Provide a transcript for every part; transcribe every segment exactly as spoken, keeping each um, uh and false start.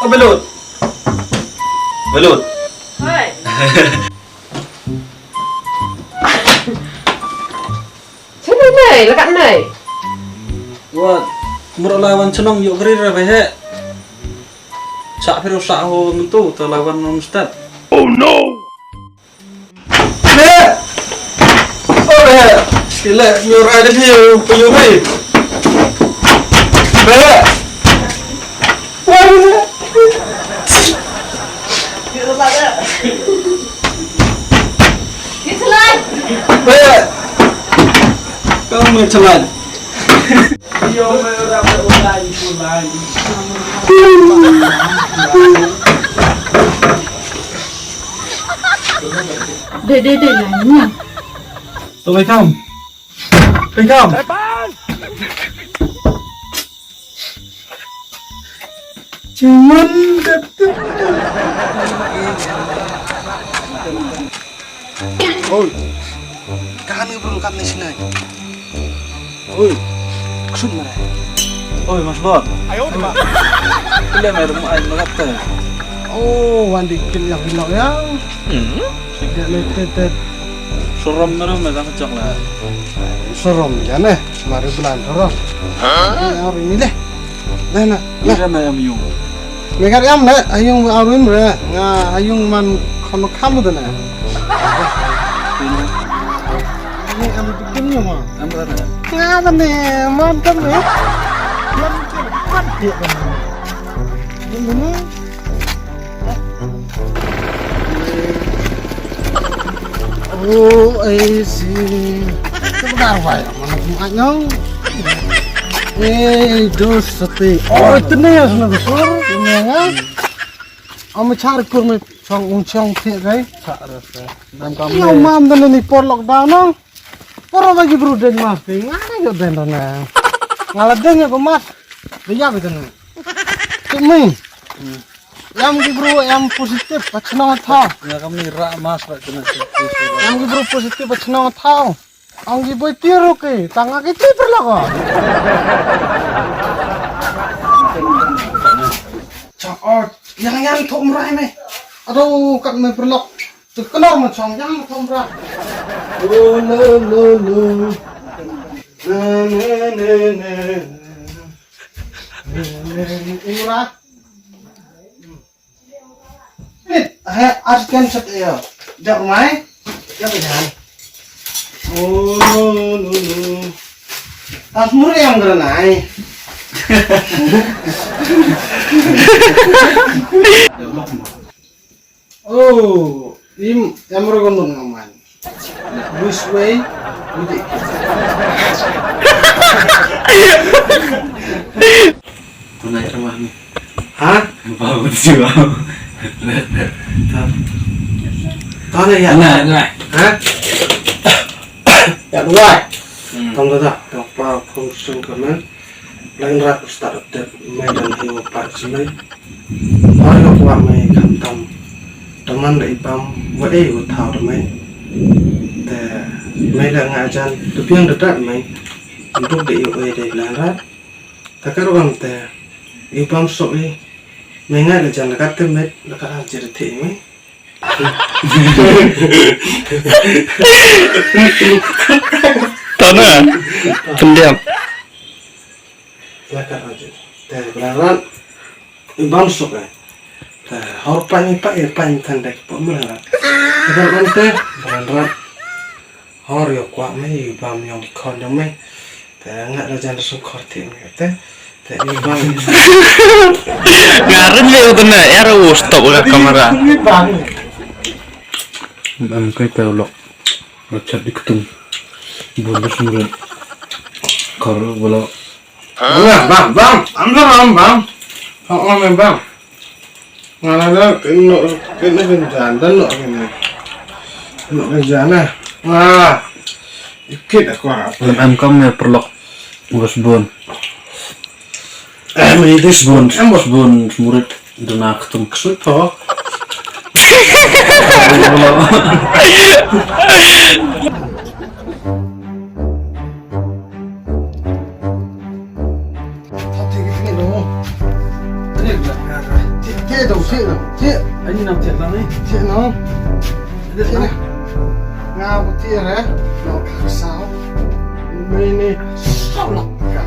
Balut. Balut. Hai. Sini nai, lekat nai. Wat, mur lai wan chnong yuk grir ra behe. Chak phiru sa ho mentu, ta lai wan nong step. Oh no! Be! Oh, be! Sila nyurai de phi, penyurai. Be! Wah, be! Be! Kau mai celan. Dek, dek, dek, lah, nyam. Tu, Bekam. Bekam. Cuman, dek, dek. Oi. Kan ni bro, kan ni sini. Oi. Ksut mare. Oi, Mas Bor. Ayo, Mas. Kile mer mu ai magat te. Oh, wan di kil yang bilang ya. Hmm. Sik le te te. Sorom mer me dang chok la. Sorom ya ne. Mari bulan sorom. Hah? Ni hari ni deh. Nah, nah. Ni kan ayam yung. Nga kat ïam ne, ha ïung ma arwin re, nga ha ïung man khon kham tu ne. Ni am tu kim ïung ma. Am tu ne. Nga tu ne, man tu ne. Ïam tu kan dia tu ne. Ni ni. Oh, I see. Tu dah wai, mana tu ai nong. Eh, dos sati. Oh, tu ne ya sana besar, tu ne ya. Ame char kur me chong ung chong thik kai. Char rasa. Nam kam. Ïa, mam dan ni por lockdown no. Por bagi bru den mas ni. Nga na yo den dan na. Nga la den ya ko mas. Dia ya ko den. Tu me. Ïam ki bru ïam positive pa chnong thaw. Nga kam ni ra mas ra kena. Ïam ki bru positive pa chnong thaw. Ong ki boi tiru ki, tang ki ti perlok. Chong ot, yang yang thok mrai me. Aduh, kat me perlok. Tu kenor me chong yang thok mrai. Lo lo lo lo. Na na na na. Mrai. Nit, he, ar ken chet eo. Dak mai. Dak mai jan. Oh, no, no. As mur yang granai. Oh, im, em rogon dun ngaman. Which way? Which way? Tunai rumah ni. Ha? Bau jiwa. Tara ya. Nah, nah. Ha? Ya dua. Hmm. Tong da. Tong pa kong sung kanan. Lain rak start up dep mai dan hiu pat semai. Oi lo kwa mai kam tam. Taman da ipam wa e u thau da mai. Te mai da nga jan tu piang da dat mai. Untuk da iu e da lain rak. Ta ka ruang te ipam sok i. Mai nga da jan da kat te met da kat ha jir te mai. Tana. Pendem. Lakar aja. Te belaran ibang sok eh. Te hor pa ni pa eh pa ni tanda ki pa belaran. Te belaran te belaran. Hor yo kwa me ibang yong kon yong me. Te nga la jan sung khor ti me te. Te ibang. Ngarin le utna era u stop ka kamera. Ibang. Em kai te ulok. Rachat di ketung. Bunda sumrut. Kor bolo. Bang, bang, bang. Am bang, bang, bang. Bang, bang, bang. Ngala da keno keno ken jan dan no kene. No ken jan na. Wah. Ikit aku apa? Em kam ya perlok. Bos bon. Eh, mei dis bon, em bos bon murid dena ketung kesut ho. Thiah dong, thiah dong, thiah. Ani nang thiah lang ni. Thiah dong. Thiah dong. Nga ba thiah re. Nang ka saw. Ni ni. Saw lah ka.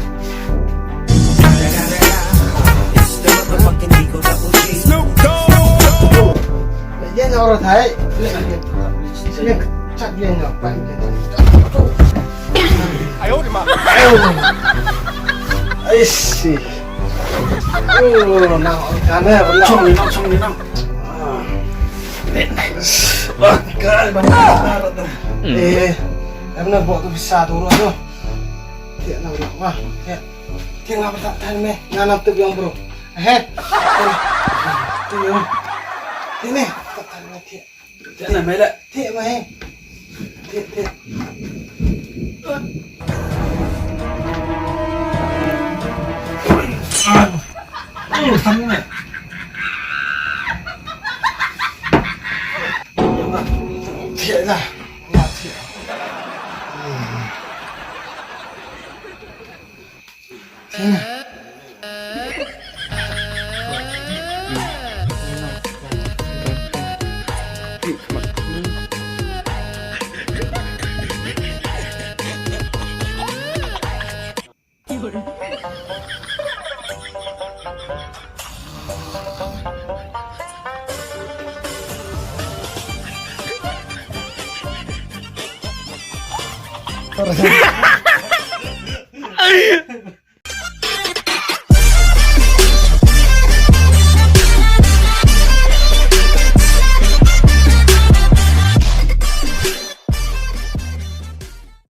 Snoop Dogg. Ye na ora thai. Ni chak ye na pa. Ayo di ma. Ayo. Ai si. Oh, nang on ka ne, bro. Chong ni nang, chong ni nang. Ah. Bak kai bang. Eh, em na bok tu bisa tu ro tu. Thiah nang nang wah. Thiah. Thiah ngam tak tan me. Nga nang tu biang bro. Eh. Thiah. Thiah ni. Tak tan me thiah. Thiah na me la. Thiah me. Thiah, thiah. Thiah na. Nga thiah.